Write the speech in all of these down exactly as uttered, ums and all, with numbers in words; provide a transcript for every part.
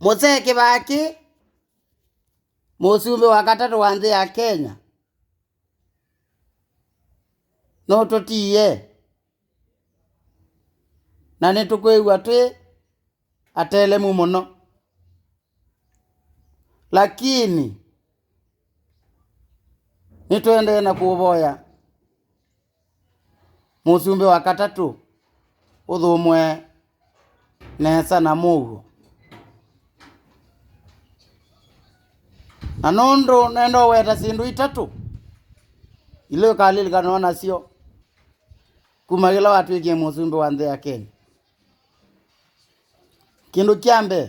Mũsee Kĩvakĩ, mũsumbĩ wa katatũ wa nthĩ ya Kenya, nũtũtiie, na nĩtũkwĩw'a twĩ atelemu mũno. Lakini nĩtũendee na kũvoya mũsumbĩ wa katatũ ũthũmũe nesa na mũuo. Na nũndũ nenda ũweta syĩndũ itatũ ila ũkalilikanwa nasyo kuma ĩla watw'ĩkie mũsumbĩ wa nthĩ ya Kenya. Kĩndũ kya mbee,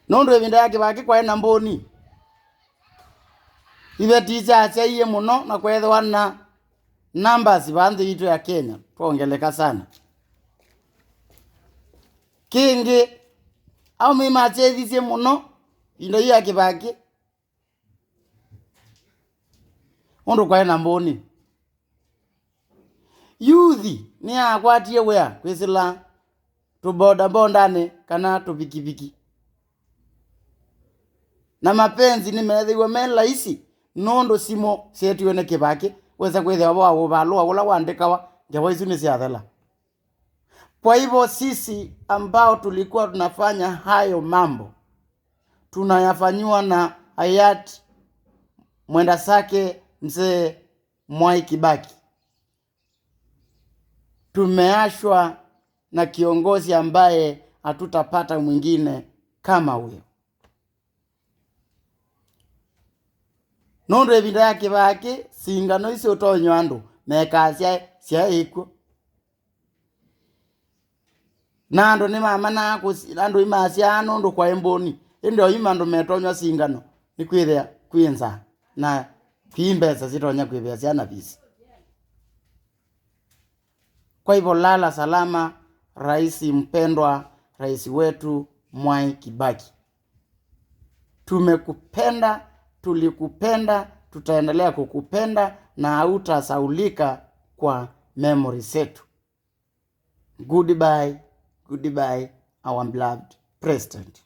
nũndũ ĩvinda ya Kĩvakĩ kwaĩ na mbũni, iveti syasyaie mũno na kweethĩwa na numbers vaa nthĩ yitũ ya Kenya twongeleka sana. Kĩngĩ, aũme masyaithisye mũno ĩvinda yĩu ya Kĩvakĩ, ũndũ kwaĩ na mbũni. Yuthi nĩyakwatie wĩa kwĩsĩla tũbondabondanĩ kana tũvikiviki. Na mapenzi nĩmeethĩiwe me laisi nũndũ simũ syetiwe nĩ Kĩvakĩ, wesa kwĩthĩwa vo wa ũvalũa ũla waandĩkawa, ngewa isu nĩsyathela. Kwa hivyo sisi ambao tulikuwa tunafanya hayo mambo, tunayafanyiwa na hayati mwenda zake Mzee Mwai Kibaki. Tumeachwa na kiongozi ambaye hatutapata mwingine kama huyo. Nũndũ ĩvinda ya Kĩvakĩ, singano isu ũtonywa andũ mekaa syaĩ, syaĩ kw'o. Na andũ nĩmamanaa kũsi-, andũ imasyaa nũndũ kwaĩ mbũni. Ĩndĩ oyu andũ metonywa singano nĩkwĩthĩa kwĩ nzaa na kwĩ mbesa sitonya kwĩvĩa syana visi. Kwa hivyo, lala salama, rais mpendwa, rais wetu Mwai Kibaki. Tumekupenda, tulikupenda, tutaendelea kukupenda na hautasaulika kwa memory zetu. Goodbye, goodbye, our beloved president.